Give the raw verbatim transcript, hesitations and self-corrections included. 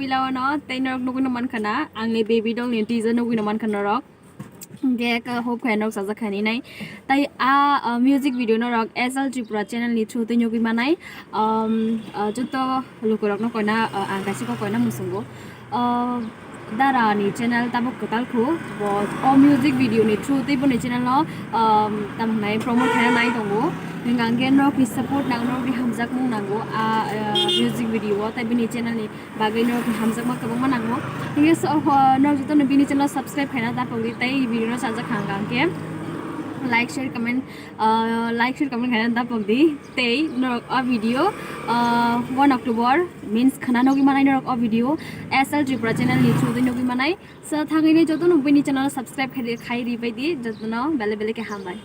Hello no, tei norok nugwi no mankha na, ang ni baby doll ni teaser nugwi no mankha norok. Hingke ka hope khai norok sajak khai nai. Tai a, a music video norok S L Tripura channel ni through tei nugwi manai. Um, uh, joto lukurok no koina, uh, ang kaisa ko koina musungo. Uh, Dara ni channel tabuk kwtal khu, bo o music video ni through tei boni channel no, um, tamo hwnai promote khaina nai tongo. Hingke norok ni support nango, norok ni hamjakmung nango a, uh, music video o, tai bini channel ni bagwi norok hamjakma kwbangma nango. Hingke so, uh, norok jotono bini channel subscribe khaina daphok di, tei video no sajak kha hingke like, share, comment, uh, like, share, comment khaina daphok di. Tei norok o video, uh, one October means khana nugwi manai norok o video S L Tripura channel ni through di nugwi manai. So thangwi ni jotono bini channel subscribe khai, khai ri bai di, jotono bele bele khe hambai.